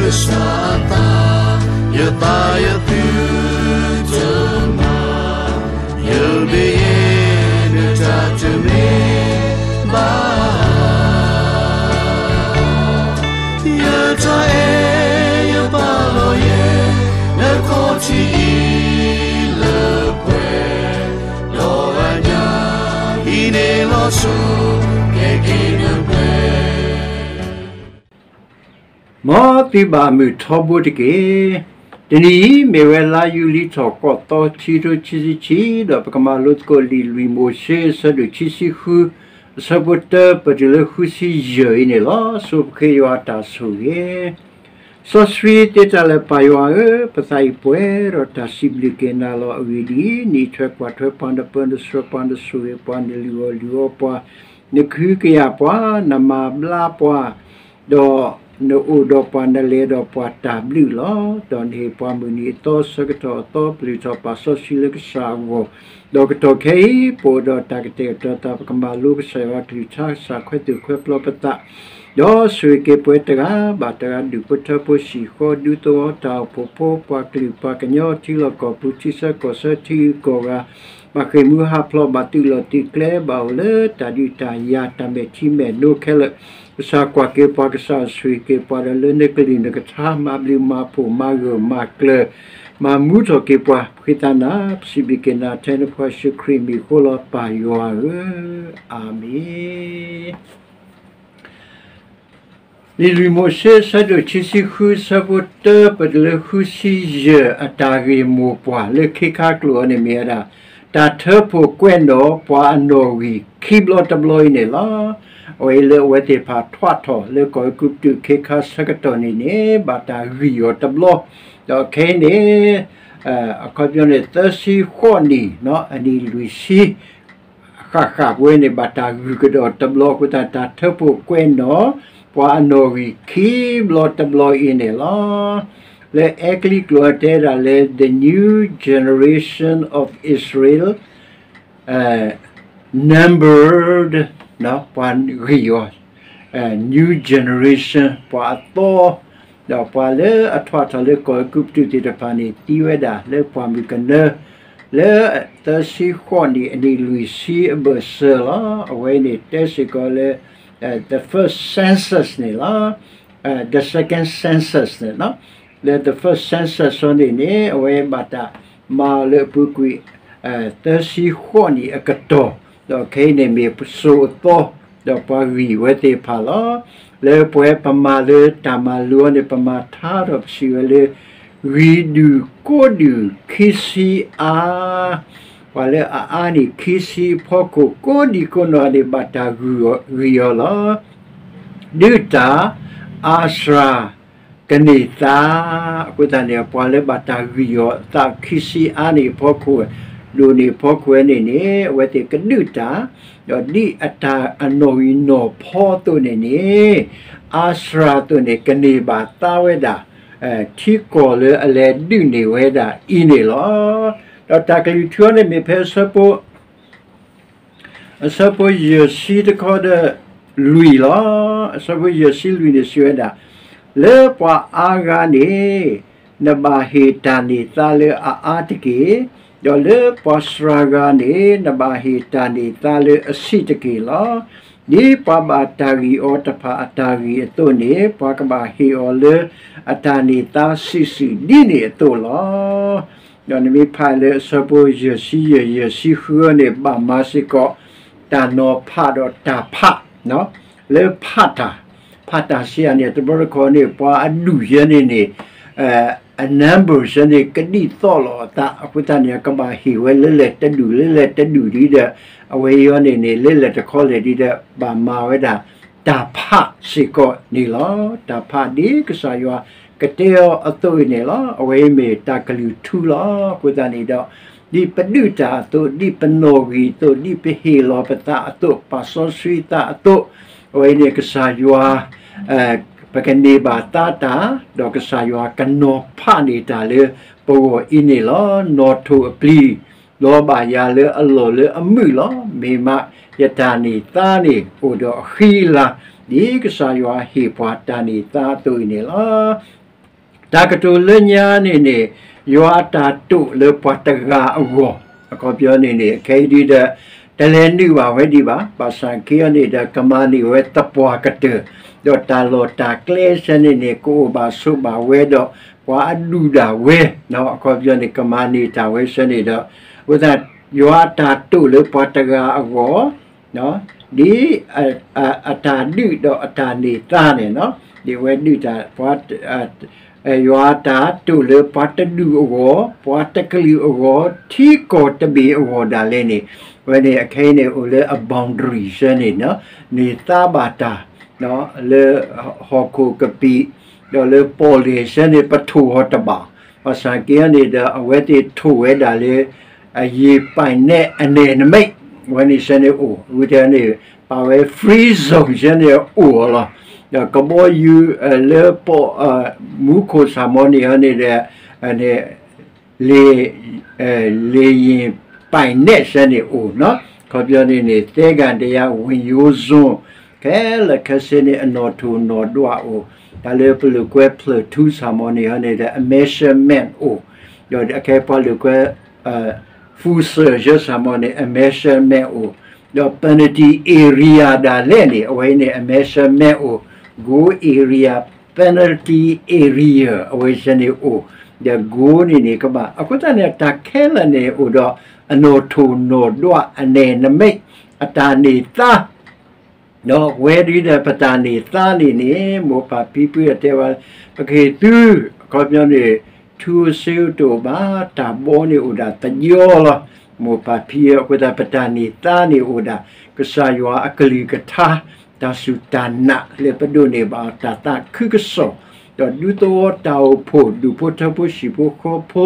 ကစၢ်အသး, ယသးယသုတမၤ, ယမ့ၢ်ယဲ နတၢ်တမ့ၢ်ဘၣ်. ယတၢ်အဲၣ်ယပာ်လီၤယဲ နခီၣ်ထံးအံၤလၢပှဲၤ, ဒီးအညၣ်အံၤန့ၣ်လီၤစိၤ ကဲက့ၤနပှဲၤ. မ်သုဘၣ်မုာ်ထီဘိတက့ၢ်. တနံၤအံၤ မ့ၢ်ဝဲလါယူၤလံထီၣ်ဃိးသီ ခံကထိခံဆံခံ, ဒီးပကမၤလိသကိးလံာ်လွံၢ်မိၤၡ့ အဆၢဒိၣ်ခံဆံဃု, အဆၢဖိတၢ ပတုၤလၢဃုဆံယဲၢ်အံၤန့ၣ်လီၤ. ဆိပဃ့ယွၤအတၢ်ဆိၣ်ဂ့ၤ စီဆှံသ့တၢ်လၢပၢ်ယွၤဧၢ, ပသးအံၤပှဲၤဒီးတၢ်စံးဘျုးက့ၤနၤလီၤ. အဂ့ၢ်ဒ်အံၤ, နအံးထွဲကွၢ်ထွဲပှၤ, နပၢနဆှၢပှၤ, နဆိၣ်ဂ့ၤပှၤ, နလုၢ်အီၣ်လုၢ်အီပှၤ, နကဟုကယာ်ပှၤ, နမၤဘျါပှၤ, ဒီးနအိၣ်ဒီးပှၤ, နလဲၤဒီးပှၤတၢ်ဘျုးလီၤ. ဒီးနဟ့ၣ်ပှၤမုၢ်နံၤအသီဆၢကတီၢ်အသီ, ပလုၢ်ထီၣ်ပာ်စီဆှံလၢကစၢ်အဂီၢ်, ဒီးကတီၢ်ခဲအံၤ ပအိၣ်ဒီးတၢ်ကတဲာ်ကတီၤသး, ပကမၤလိကစၢ်ယွၤအကလုၢ်ကထါ, ကစၢ်ခွဲးသူၣ်ခွဲးပျီပသး, ဒီးဆိၣ်ဂ့ၤက့ၤပှၤတဂၤဘၣ်တဂၤ, ဒူၣ်ဖိထၢဖိ, ဟံၣ်ဃီဒူသဝီ, တၢ်အိၣ်ဖှိၣ်ဖိ, ပှၤကလုာ်ပှၤကညီ, ထံလီၢ်ကီၢ်ပူၤ, ထံဆၢကီၢ်ဆၢ, ထံဂုၤကီၢ်ဂၤ, ဘၣ်ဃ့ၢ်မှံဟးဖျိး, ဘၣ်သုးလီၢ်သုးကျဲ, ဘၣ်အိၣ်လၢတၢ်ဒုးတၢ်ယၤ, တၢ်မဲာ်ထံမဲာ်နိခဲလၢာ်, ကစၢ်ကွၢ်က့ၤပှၤ, ကစၢ်ဆိၣ်ဂ့ၤက့ၤပှၤ, ဒီးလၢနကလုၢ်နကထါ မၤဘျုးမၤဖှိၣ်, မၤဂၢၢ်မၤကျၢၤ, မၤမူထီၣ်က့ၤပှၤ, ဃ့သးနၤ, ပစံးဘျုးက့ၤနၤ ထဲနဖိယ့ၣ်ၡူးခရံာ်အမံၤအဃိလီၤ, ပၢ်ယွၤဧၢ, အၤမ့ၣ်. လံာ်လွံၢ်မိၤၡ့ အဆၢဒိၣ်ခံဆံဃု, အဆၢဖိတၢ ပတုၤလၢဃုဆံယဲၢ်, အတၢ်ဂ့ၢ်မိၢ်ပှၢ်လၢခ့ခါကျိာ်အံၤန့ၣ်မ့ၢ်ဝဲဒၣ် တၢ်ထၢဖှိၣ်ကွဲးနီၣ်ပှၤအနီၣ်ဂံၢ်ခံဘျီတဘျီအံၤန့ၣ်လီၤ. အဝဲအံၤလၢအဝဲသ့ၣ်တဖၣ်ထွးထီၣ်လၢကီၢ်အဲၤကူပတူးခ့ခါဆၢကတီၢ်န့ၣ်န့ၣ် ဘၣ်တၢ်ဂံၢ်အီၤတဘျီ, ဒီးခဲအံၤန့ၣ် အခီပညီန့ၣ် သၢဆံဃိးနံၣ်, အနံၣ်လွံၢ်ဆံ ဃၣ်ဃၣ်ပဝဲန့ၣ် ဘၣ်တၢ်ဂံၢ်ကဒီးတဘျီအဃိသတး တၢ်ထၢဖှိၣ်ကွဲးနီၣ် ပှၤအနီၣ်ဂံၢ်ခံဘျီတဘျီအံၤန့ၣ်လီၤ. လၢအဲကလံးကျိာ်တဲဒၣ်လၢ the new generation of Israel, numbered, ပှၤဂံၢ်အီၤ, new generation ပှၤအသီ, ဒီးပှၤလၢအထွးထီၣ်လၢကီၢ်အဲၤကူပတူးသ့ၣ်တဖၣ်န့ၣ် သံဝဲဒၣ်လၢပှၢ်မုၢ်ကနၢ, လၢသၢဆံဃိးနံၣ် အနံၣ်လွံၢ်ဆံအဘၢၣ်စၢၤလီၤ. အဝဲန့ၣ်တဲစ့ၢ်ကီးလၢ the first census န့ၣ်လီၤ. the second census န့ၣ်လီၤ. လၢ the first census အီၤန့ၣ်န့ၣ် အဝဲဘၣ်တၢ်မၤအီၤလၢအပူၤကွံာ် သၢဆံဃိးနံၣ်အကတီၢ်, ဒီးခဲအံၤန့ၣ်မ့ၢ်စိၤအသီ, ဒီးပှၤဂံၢ်ဝဲသ့ၣ်တဖၣ်လီၤ. လၢပဝဲပမၤလၢတၢ်မၤလိအီၤန့ၣ် ပမၤထါဒီးပစံးဝဲလၢ ဂံၢ်ဒူၣ်ကိးဒူၣ်ခံဆံအါ, ပှၤလၢအအါန့ၢ်ခံဆံအဖီခိၣ် ကိးဒံကိးနီၢ်န့ၣ် ဘၣ်တၢ်ဂံၢ်အီၤလီၤ. ဒုၣ်တၢ်, အၤစှၤ, ကန့ၢ်သါ, အဃိသတးန့ၣ် ပှၤလၢဘၣ်တၢ်ဂံၢ်အီၤအသးခံဆံအါန့ၢ်အဖီခိၣ်, ဒိၣ်န့ၢ်အဖီခိၣ်ဝဲန့ၣ်န့ၣ် အဝဲသ့ၣ်ကဒုၣ်တၢ်, ဒီးဒ်အတၢ်အနီၣ်ဂံၢ်နီၢ်ဖီအသိးန့ၣ်န့ၣ် အၤစှၤအသိးန့ၣ် ကန့ၢ်ဘၣ်သါဝဲဒၣ် ထံကီၢ်လၢအလဲၤဒုးန့ၢ်ဝဲဒၣ်အံၤန့ၣ်လီၤ. ဒီးတၢ်ကလုၢ်ထူအီၤန့ၣ်မ့ၢ်ဖဲ အဆၢဖိယဲၢ်ဆံတခီဒီးလွံၢ်လီၤ. အဆၢဖိယဲၢ်ဆံလွံၢ်န့ၣ်စံးဝဲဒၣ်, လၢပှၤအါဂၤန့ၣ် နဘၣ်ဟ့ၣ်တၢ်န့ၢ်သါလၢအအါတက့ၢ်, ဒီးလၢပှၤစှၤဂၤန့ၣ် နဘၣ်ဟ့ၣ်တၢ်န့ၢ်သါလၢအဆံးတက့ၢ်လီၤ. ဒ်ပှၤဘၣ်တၢ်ဂံၢ်အီၤတဖၣ်အတၢ်ဂံၢ်အသိးန့ၣ် ပှၤကဘၣ်ဟ့ၣ်အီၤလၢအတၢ်န့ၢ်သါစုာ်စုာ်ဒ်န့ၣ်အသိးလီၤ. ဒီးနမ့ၢ်ဖးလၢအဆၢဖိယဲၢ်ဆံယဲၢ် ယဲၢ်ဆံဃုအီၤန့ၣ် ဘၣ်မၤစ့ၢ်ကီး တၢ်နီၤဖးဒီးတၢ်ဖး လၢဖးတၢ်, ဖးတၢ်ဆံးအါန့ၣ် တဘျီတခီၣ်န့ၣ် ပှၤအဒူၣ်ယဲန့ၣ်န့ၣ် အ number ယဲန့ၣ် ကဒံၣ်သီၣ်လီၤအသး အဃိသတးန့ၣ် ကဘၣ်ဟ့ၣ်ဝဲလၢလဲၣ်တဒူၣ် လၢလဲၣ်တဒူၣ်ဒ်ဒီး အဝဲအံၤန့ၣ်န့ၣ် လၢလဲၣ်တခီလဲၣ်ဒ်ဒီး ဘၣ်မၤဝဲဒၣ် တၢ်ဖးစ့ၢ်ကီးန့ၣ်လီၤ. တၢ်ဖးဒ်ကစၢ်ယွၤကတဲအီၤအသိးအံၤန့ၣ်လီၤ. အဝဲအံၤမ့ၢ်တၢ်ကလုၢ်ထူလီၤ. အဃိသတးန့ၣ်ဒီး ဒ်ပဒုးတၢ်အသိး, ဒ်ပနီၣ်ဂံၢ်အသိး, ဒ်ပဟ့ၣ်လီၤပသးအသိး, ပာ်စီဆှံသးအသိး, အဝဲအံၤန့ၣ် ကစၢ်ယွၤ ပကန့ၢ်ဘၣ်သါတၢ်, ဒီးကစၢ်ယွၤကနီၤဖးန့ၢ်တၢ်လၢပဂီၢ်အံၤန့ၣ်လီၤ. နီၣ်ထိၣ်အပျံၤ လီၤဘၣ်ယၤလၢအလီၢ်လၢအမုာ်လီၤ. မ့ၢ်မးယတၢ်န့ၢ်သါန့ၣ် အိၣ်ဒီးအဃံအလၤ, ဒ်ကစၢ်ယွၤဟ့ၣ်ပှၤတၢ်န့ၢ်သါအသိးအံၤန့ၣ်လီၤ. တၢ်ကတိၤလၢညါန့ၣ်န့ၣ် ယွၤအတၢ်တိာ်လၢပှၤတဂၤအဂီၢ်, အခီပညီန့ၣ်န့ၣ် ခဲအံၤဒ်ဒီး တလဲၤနုာ်ဘၣ်ဝဲဒံးဘၣ်, ဘၣ်ဆၣ်က့အီၤန့ၣ်ဒီး ကမၤန့ၢ်ဝဲသပှၢ်ကတၢၢ်, ဒီးတၢ်လီၢ်တၢ်ကျဲဆၢန့ၣ်န့ၣ် ကအိၣ်ဘၣ်ဆိးဘၣ်ဝဲဒီး ပှၤအဒူၣ်ဒၣ်ဝဲ, အခီပညီန့ၣ် ကမၤန့ၢ်တၢ်ဝဲဆၢန့ၣ်ဒီး အဃိသတး ယွၤအတၢ်တိာ်လၢပှၤတဂၤအဂီၢ် ဒ်အတၢ်ဒုၣ်ဒီးအတၢ်န့ၢ်သါန့ၣ်, ဒ်အဝဲဒုၣ်တၢ် ယွၤအတၢ်တိာ်လၢပှၤတဒူၣ်အဂီၢ်, ပှၤတကလုာ်အဂီၢ်, ထံကီၢ်တဘ့ၣ်အဂီၢ်ဒၣ်လဲာ်န့ၣ်, အဝဲန့ၣ်အခဲအံၤန့ၣ်အိၣ်လၢအ boundary ဆၢန့ၣ်, န့ၢ်သါဘၣ်တၢ် လၢဟီၣ်ခိၣ်ကပံာ် ဒီးလၢပီၣ်လဲၣ်ဆၢန့ၣ် ပထိၣ်အီၤတဘၣ်, ဘၣ်ဆၣ်က့အီၤန့ၣ်ဒီး အဝဲသ့ၣ်ထိၣ်ဝဲဒၣ်လၢ အယံာ်ပၢၢ်နဲၣ်အနဲၣ်နမဲာ်, အဝဲန့ၣ်ဆၢန့ၣ်အိၣ်, ဝံၤတန့ၣ် ပာ်ဝဲ free zone ဆၢန့ၣ်အိၣ်အီၤလီၤ. ဒီးကဘီယူၤလၢပီၣ် မူခိၣ်ဆၣ်မီန့ၣ်အီၤန့ၣ်ဒီး လ့ လ့ယံာ်ပၢၢ်နဲၣ်ဆၢန့ၣ်အိၣ်နီၤ, အခီပညီန့ၣ်န့ၣ် သဲကန္တာရ ဝင်ရိုးစွန်း ခဲလၢာ်ခဲဆ့န့ၣ် အနီၣ်ထိၣ်နီၣ်ဒွးအိၣ်, တၢ်လၢပလိာ်ကွဲ platoon ဆၣ်မီန့ၣ်အီၤန့ၣ်ဒီး အ measurement အိၣ်, ဒီးအခဲပှၤလိာ်ကွဲ ဖူစၢၢ်ယၢဆၣ်မီန့ၣ် အ measurement အိၣ်, ဒီး penalty area ဒၣ်လဲာ်န့ၣ် အဝဲအံၤန့ၣ် အ measurement အိၣ်, goal area, penalty area အဝဲဆၢန့ၣ်အိၣ်, ဒီး goal န့ၣ်န့ၣ်ကဘၣ်, အဃိသတးန့ၣ် တၢ်ခဲလၢာ်န့ၣ်အိၣ်ဒီး အနီၣ်ထိၣ်နီၣ်ဒွး အနဲၣ်နမဲာ် အတၢ်န့ၢ်သါ ဒီးဝဲဒၣ်ဒီးပတၢ်န့ၢ်သါန့ၣ်န့ၣ် မိၢ်ပၢ်ဖံဖုအတဲဝဲ ပကဟ့ၣ်သု အခီပညီန့ၣ် ထူစ့တအိၣ်ဘၣ်, တၢ်ဘီန့ၣ်အိၣ်ဒၣ်တယီလီၤ. မိၢ်ပၢ်ဖံဧၢ, အဃိသတး ပတၢ်န့ၢ်သါန့ၣ်အိၣ်ဒၣ် ကစၢ်ယွၤအကလုၢ်ကထါ, တၢ်စူၢ်တၢ်နာ်လၢပဒိးန့ၢ်ဘၣ်တၢ်သးခုကစီၣ်, ဒီးဒူသဝီတၢ်အိၣ်ဖှိၣ် ဒူၣ်ဖိထၢဖိဟံၣ်ဖိဃီဖိ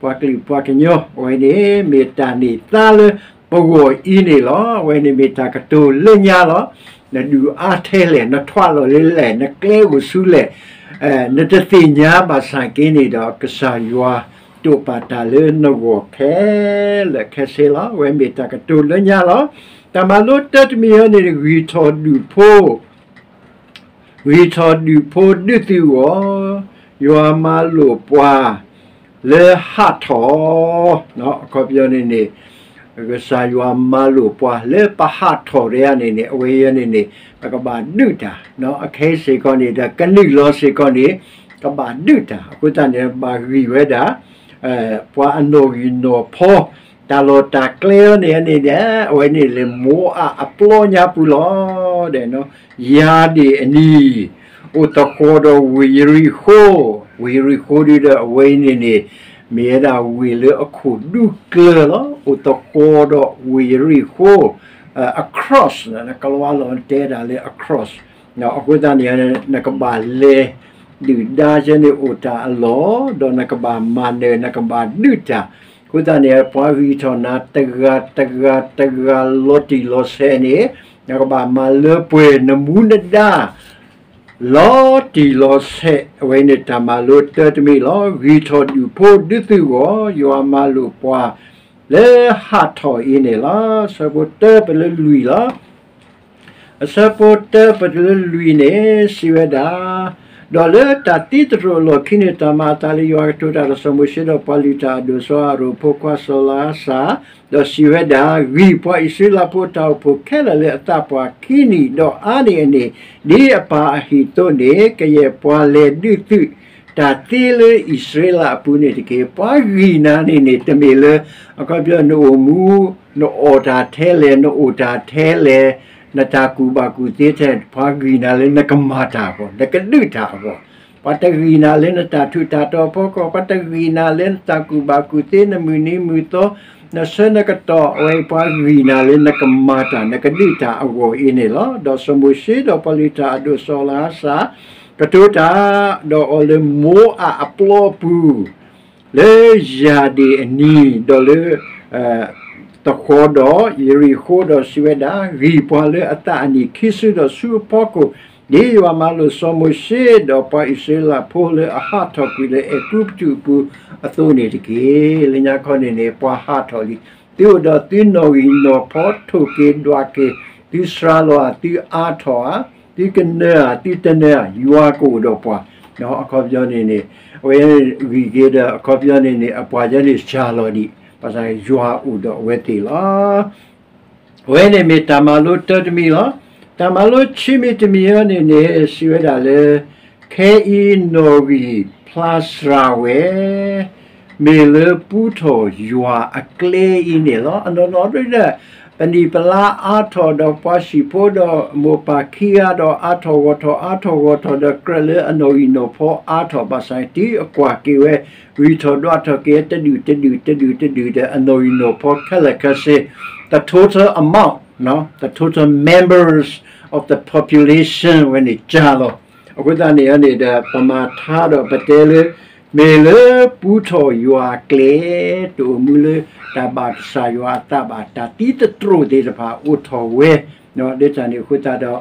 ပှၤကလုာ်ပှၤကညီ အဝဲန့ၣ်မ့ၢ်တၢ်န့ၢ်သါလၢပဂီၢ်အံၤန့ၣ်လီၤ. အဝဲန့ၣ်မ့ၢ်တၢ်ကတိၤလၢညါလီၤ. နဒုၣ်အါထဲလဲၣ်, နထွးလီၤလၢလဲၣ်, နကျဲအိၣ်ဆူလဲၣ်, နတသ့ၣ်ညါဘၣ်ဆၣ်က့န့ၣ်ဒီး ကစၢ်ယွၤတိာ်ပာ်တၢ်လၢနဂီၢ်ခဲလၢာ်ခဲဆ့လီၤ. အဝဲမ့ၢ်တၢ်ကတိၤလၢညါလီၤ. တၢ်မၤလိတၢတမံၤအံၤန့ၣ် ဂံၢ်ထီၣ်ဒူၣ်ဖိ ဂံၢ်ထီၣ်ဒူၣ်ဖိဒုးသုဂီၢ်, ယွၤမၤလိာ်ပှၤလၢဟးထီၣ်, အခီပညီန့ၣ်န့ၣ် ကစၢ်ယွၤမၤလိာ်ပှၤလၢပဟးထီၣ်တယၤန့ၣ်န့ၣ် အဝဲအံၤန့ၣ်န့ၣ် ပကဘၣ်ဒုးတၢ်, အခဲအံၤစ့ၢ်ကီးန့ၣ်ဒီး ကနုာ်လီၤစ့ၢ်ကီးန့ၣ် ကဘၣ်ဒုးတၢ်, အဃိသတးန့ၣ် ဘၣ်ဂံၢ်ဝဲဒၣ် ပှၤအနီၣ်ဂံၢ်နီၣ်ဖီ, တၢ်လီၢ်တၢ်ကျဲအံၤန့ၣ်န့ၣ် အဝဲန့ၣ်လၢမိအးအပျီညါပူၤလီၤ. ယၤဒ့ၣ်အနံၤ အိၣ်သဃီၤဒီးဝ့ၢ်ယရံၣ်ဃိ, ဝ့ၢ်ယရံၣ်ဃိဒ်ဒီး အဝဲအံၤန့ၣ်န့ၣ် မ့ၢ်ဝဲဒၣ်ဝ့ၢ်လၢအခိၣ်ဒူကျၢၤလီၤ. အိၣ်သဃီၤဒီးဝ့ၢ်ယရံၣ်ဃိ across နကလီၤလီၤတဲဒၣ်လၢ across အဃိသတးန့ၣ် နကဘၣ်လဲၤ ဒုၣ်ဒါယဲန့ၣ်အိၣ်တၢ်အလီၢ်, ဒီးနကဘၣ်မၤနၢၤ နကဘၣ်ဒုးတၢ်, အဃိသတးန့ၣ် ပှၤဂံၢ်ထီၣ်နၤတဂၤတဂၤတဂၤလီၤတံၢ်လီၤဆဲးန့ၣ် နကဘၣ်မၤလၢပှဲၤနမူနဒါ လီၤတံၢ်လီၤဆဲး, အဝဲန့ၣ်တၢ်မၤလိတၢတမံၤလီၤ. ဂံၢ်ထီၣ်ဒူၣ်ဖိဒုးသုဂီၢ်, ယွၤမၤလိာ်ပှၤလၢဟးထီၣ်အံၤန့ၣ်လီၤ. အဆၢဖိတၢပလၢလွံၢ်လီၤ. အဆၢဖိတၢပလၢလွံၢ်န့ၣ် စံးဝဲဒၣ်, ဒီးလၢတၢ်သံသတြိာ်အလီၢ်ခံန့ၣ် တၢ်မၤအသးလၢယွၤကတိၤတၢ်ဒီးစီၤမိၤၡ့ဒီးပှၤလုၢ်တၢ်အဒိၣ်စီၤအၤရိၣ်အဖိခွါစီၤလါစၤ, ဒီးစံးဝဲဒၣ်, ဂံၢ်ပှၤအံၣ်စရ့လးဖိအတၢ်အိၣ်ဖှိၣ်ခဲလၢာ်လၢအသးပှၢ်ခံနံၣ်, ဒီးအါန့ၢ်အန့ၣ် ဒ်အပၢ်အဟံၣ်အသိးန့ၣ် ကယဲၢ်ပှၤလဲၤဒုးသုးတၢ်သ့လၢအံၣ်စရ့လးအပူၤန့ၣ်တက့ၢ်. ပှၤဂံၢ်နၤန့ၣ်န့ၣ် တမ့ၢ်လၢ အခီပညီ နအိၣ်မူ နအီၣ်တၢ်ထဲလဲၣ်, နအိၣ်တၢ်ထဲလဲၣ်, နတၢ်ကူၣ်ဘၣ်ကူၣ်သ့ထဲ ပှၤဂံၢ်နၤလၢနကမၤတၢ်အဂီၢ်, နကဒုးတၢ်အဂီၢ်, ပှၤတဂံၢ်နၤလၢနတၢ်ထူးတၢ်တီၤအဖီခိၣ်, ပှၤတဂံၢ်နၤလၢနတၢ်ကူၣ်ဘၣ်ကူၣ်သ့ နမုၢ်နံၤမုၢ်သီ, နဆၢနကတီၢ်, အဝဲပှၤဂံၢ်နၤလၢနကမၤတၢ် နကဒုးတၢ်အဂီၢ်အံၤန့ၣ်လီၤ. ဒီးစီၤမိၤၡ့ဒီးပှၤလုၢ်တၢ်အဒိၣ်စီၤလါစၤ ကတိၤတၢ် ဒီးအီၤလၢမိအးအပျီပူၤ လၢယၤဒ့ၣ်အနံၤ, ဒီးလၢ သဃီၤဒီးယရံၣ်ဃိဒီးစံးဝဲဒၣ်, ဂံၢ်ပှၤလၢအသးအနံၣ်ခံစုဒီးဆူအဖီခိၣ်, ဒ်ယွၤမၤလိာ်စီၤမိၤၡ့ဒီးပှၤအံၣ်စရ့လးဖိလၢအဟးထီၣ်ကွံာ်လၢအဲၤကူပတူးအပူၤအသိးန့ၣ်တက့ၢ်. လၢညါခီန့ၣ်န့ၣ် ပှၤဟးထီၣ်လံ, သုအိၣ်ဒီးသုနီၣ်ဂံၢ်နီၣ်ဖီ ထိၣ်က့ၤဒွးက့ၤ, သုစှၤလီၤဧါ, သုအါထီၣ်ဧါ, သုကနၢၤဧါ, သုတနၢၤဧါ, ယွၤကအိၣ်ဒီးပှၤ အခီပညီန့ၣ်န့ၣ် အဝဲဂံၢ်က့ၤဒီး အခီပညီန့ၣ်န့ၣ် အပှၤယဲန့ၣ်စှၤလီၤဒံး ဘၣ်ဆၣ်ယွၤအိၣ်ဒီးအဝဲသ့ၣ်လီၤ. အဝဲန့ၣ်မ့ၢ်တၢ်မၤလိတၢတမံၤလီၤ. တၢ်မၤလိခံမံၤတမံၤအံၤန့ၣ်န့ၣ် စံးဝဲဒၣ်လၢ ခဲအံၤနီၣ်ဂံၢ်ဖျါစှၤဝဲ မ့ၢ်လၢပူထီၣ်ယွၤအကျဲအံၤန့ၣ်လီၤ. အနီၢ်နီၢ်ဒ်ဒီး ပနံၣ်ပလါအါထီၣ်ဒီးပှၤဟံၣ်ဖိဒီးမိၢ်ပၢ်ခံဂၤဒီးအါထီၣ်ဂီၢ်ထီၣ်အါထီၣ်ဂီၢ်ထီၣ်ဒီး ကြၢးလၢအနီၣ်ဂံၢ်နီၣ်ဖီအါထီၣ်ဘၣ်ဆၣ် တုၤအကွၢ်က့ၤဝဲ ဂံၢ်ထီၣ်ဒွးထီၣ်က့ၤတဒူၣ်တဒူၣ်တဒူၣ်တဒူၣ်ဒီး အနီၣ်ဂံၢ်နီၣ်ဖီခဲလၢာ်ခဲဆ့ the total amount, the total members of the population ဝဲန့ၣ်စှၤလီၤ. အဃိသတးန့ၣ်န့ၣ်ဒီး ပမၤထါဒီးပတဲလၢ မ့ၢ်လၢပူထီၣ်ယွၤအကျဲ တအိၣ်မူလၢတၢ်ဘၣ်ကစၢ်ယွၤအသးဘၣ် တၢ်သံသတြိာ်သ့ၣ်တဖၣ်အိၣ်ထီၣ်ဝဲ, ဒ်တၢ်န့ၣ်အဃိသတးဒီး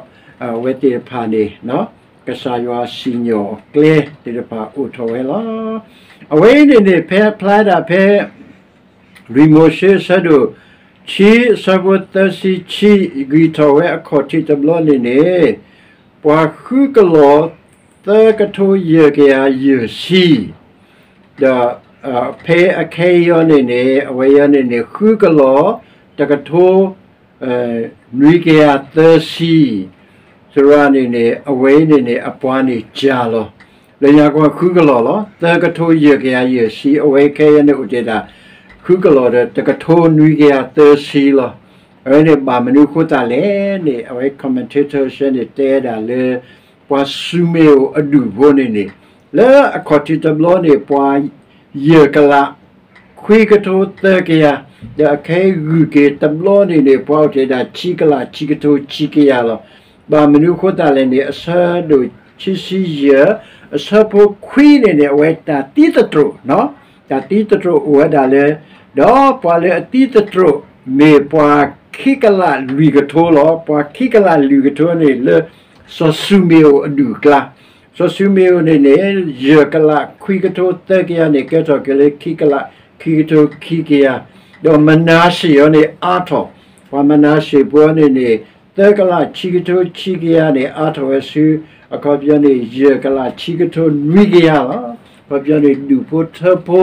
အဝဲသ့ၣ်တဖၣ်န့ၣ် ကစၢ်ယွၤစံၣ်ညီၣ်အကျဲသ့ၣ်တဖၣ်အိၣ်ထီၣ်ဝဲလီၤ. အဝဲအံၤန့ၣ်န့ၣ် ဖဲဖျါဒၣ်ဖဲ လွံၢ်မိၤၡ့အဆၢဒိၣ်ခံ အဆၢဖိသၢဆံခံ ဂံၢ်ထီၣ်ဝဲအခီၣ်ထံးတဘျီန့ၣ်န့ၣ် ပှၤဃုကလီၤသၢကထိယဲၢ်ကယၤယဲၢ်ဆံ, ဒီး ဖဲအခဲအံၤအံၤန့ၣ်န့ၣ် အဝဲအံၤန့ၣ်န့ၣ် ဃုကလီၤတကထိ နွံကယၤသၢဆံ, သရၣ်န့ၣ်န့ၣ် အဝဲအံၤန့ၣ်န့ၣ် အပှၤန့ၣ်စှၤလီၤ. လၢညါကီၢ်ဃုကလီၤလီၤ သၢကထိယဲၢ်ကယၤယဲၢ်ဆံ, အဝဲခဲအံၤန့ၣ်အိၣ်တ့ၢ်ဒၣ် ဃုကလီၤဒီးတကထိနွံကယၤသၢဆံလီၤ. အဝဲန့ၣ်ဘၣ်မနုၤအဃိသတးလဲၣ်န့ၣ် အဝဲ commentator ရှဲန့ၣ် တဲဒၣ်လၢ ပှၤစူၤမ့ၣ်အိၣ်အဒူၣ်ဖိန့ၣ်န့ၣ် လၢအခီၣ်ထံးတဘျီန့ၣ် ပှၤ ယဲၢ်ကလး ခွံကထိသၢကယၤ, ဒီးအခဲအံၤဂုာ်က့ၤတဘျီန့ၣ်န့ၣ် ပှၤအိၣ်တ့ၢ်ဒၣ်ခံကလး ခံကထိခံကယၤလီၤ. ဘၣ်မနုၤအဃိသတးလဲၣ်န့ၣ် အဆၢဒိၣ်ခံဆံယဲၢ် အဆၢဖိခွံန့ၣ်န့ၣ် အဝဲတၢ်သံသတြိာ် တၢ်သံသတြိာ်အိၣ်ဝဲဒၣ်လၢ ဒီးပှၤလၢအသံသတြိာ် မ့ၢ်ပှၤခံကလးလွံၢ်ကထိလီၤ. ပှၤခံကလးလွံၢ်ကထိန့ၣ်လၢ စီၤစူၤမ့ၣ်အိၣ်အဒူၣ်အကျါ စီၤစူၤမ့ၣ်အိၣ်န့ၣ်န့ၣ် ယဲၢ်ကလးခွံကထိသၢကယၤန့ၣ် ကဲထီၣ်က့ၤလၢခံကလး ခံကထိခံကယၤ, ဒီးမနၤၡ့ၣ်အံၤန့ၣ်အါထီၣ်, ပှၤမနၤၡ့ၣ်ဖိန့ၣ်န့ၣ် သၢကလးခံကထိခံကယၤန့ၣ် အါထီၣ်ဝဲဆူ အခီပညီန့ၣ် ယဲၢ်ကလးခံကထိနွံကယၤလီၤ. အခီပညီန့ၣ် ဒူၣ်ဖိထၢဖိ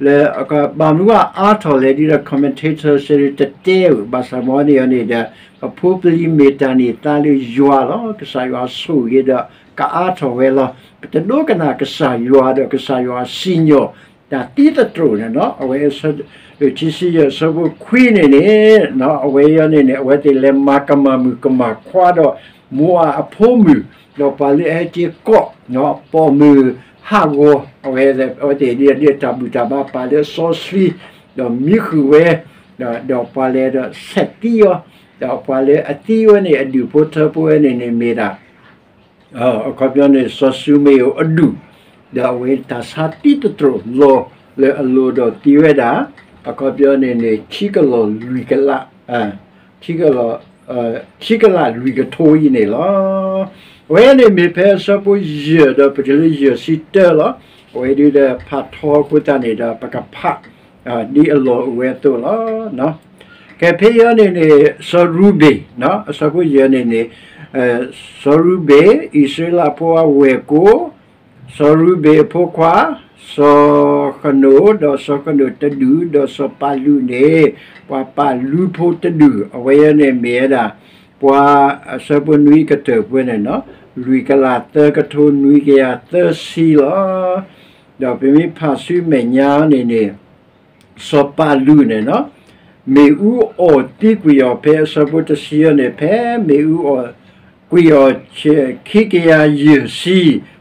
လၢ ဘၣ်မနုၤအါထီၣ်လဲၣ်ဒ်ဒီး commentator စ့ၢ်တတဲဧိၤ ဘၣ်ဆၣ်မ့ၢ်န့ၣ်န့ၣ်ဒီး ပဖိပလံၤမ့ၢ်တၢ်န့ၢ်သါလၢယွၤလီၤ. ကစၢ်ယွၤဆိၣ်ဂ့ၤဒီး ကအါထီၣ်ဝဲလီၤ. ပတဒိကနၣ်ကစၢ်ယွၤဒီး ကစၢ်ယွၤစံၣ်ညီၣ် တၢ်သံသတြိာ်န့ၣ်လီၤ. အဝဲအဆၢဒိၣ်ခံဆံယဲၢ် အဆၢဖိခွံန့ၣ်န့ၣ် အဝဲအံၤန့ၣ်န့ၣ် အဝဲသ့ၣ်လဲၤမၤကမၣ်မုၣ်ကမၣ်ခွါဒီး မိၤအၤအဖိမုၣ် ဒီးပှၤလၢအဟဲက့ၤကိး ပိာ်မုၣ်ဟးဂီၤ အဝဲ အဝဲသ့ၣ်ဒ်တၢ်ဘူၣ်တၢ်ဘါ ပာ်လၢအစီဆှံ ဒီးမံဃုာ်ဝဲ ဒီးပှၤလဲၤဒီးဆဲးသံအီၤ ဒီးပှၤလၢအသံဝဲန့ၣ် အဒူၣ်ဖိထၢဖိဝဲန့ၣ်န့ၣ်မ့ၢ်ဒၣ် အခီပညီန့ၣ် စီၤၡူမ့ၣ်အူအဒူၣ်, ဒီးအဝဲတၢ်ဆါသံသတြိာ်လီၤလၢအလိၤဒီးသံဝဲဒၣ်, အခီပညီန့ၣ်န့ၣ် ခံကလီၢ်လွံၢ်ကလး, ခံကလီၢ်, ခံကလးလွံၢ်ကထိအံၤန့ၣ်လီၤ. အဝဲန့ၣ်မ့ၢ်ဖဲအဆၢဖိယဲၢ်ဒီးပတုၤလၢယဲၢ်ဆံတၢလီၤ. အဝဲဒုးဒီးဖးထီအဃိသတးန့ၣ်ဒီး ပကဖး ဒ်အလီၢ်အိၣ်ဝဲအသိးလီၤ. ကဲဖဲအံၤန့ၣ်န့ၣ် စီၤရူဘ့ၣ်, အဆၢဖိယဲၢ်န့ၣ်န့ၣ်, စီၤရူဘ့ၣ် အံၣ်စရ့လးဖိအဝဲၢ်ကိာ်, စီၤရူဘ့ၣ်အဖိခွါ, စီၤဃနိၣ်, ဒီးစီၤဃနိၣ်တဒူၣ်, ဒီးစီၤပာ်လူးန့ၣ် ပှၤပာ်လူးဖိတဒူၣ်, အဝဲအံၤန့ၣ်မ့ၢ်ဝဲဒၣ် ပှၤအဆၢဖိနွံကတၢၢ်ပှဲၤန့ၣ်, လွံၢ်ကလးသၢကထိနွံကယၤသၢဆံလီၤ. ဒီးပမ့ၢ်ဖးဆူမဲာ်ညါန့ၣ်န့ၣ် စီၤပာ်လူးန့ၣ်, မ့ၣ်အူအီၣ်သံကွံာ်အီၤဖဲအဆၢဖိတဆံအံၤန့ၣ်, ဖဲမ့ၣ်အူအီၣ်ကွံာ်အီၤ ခံကယၤယဲၢ်ဆံ,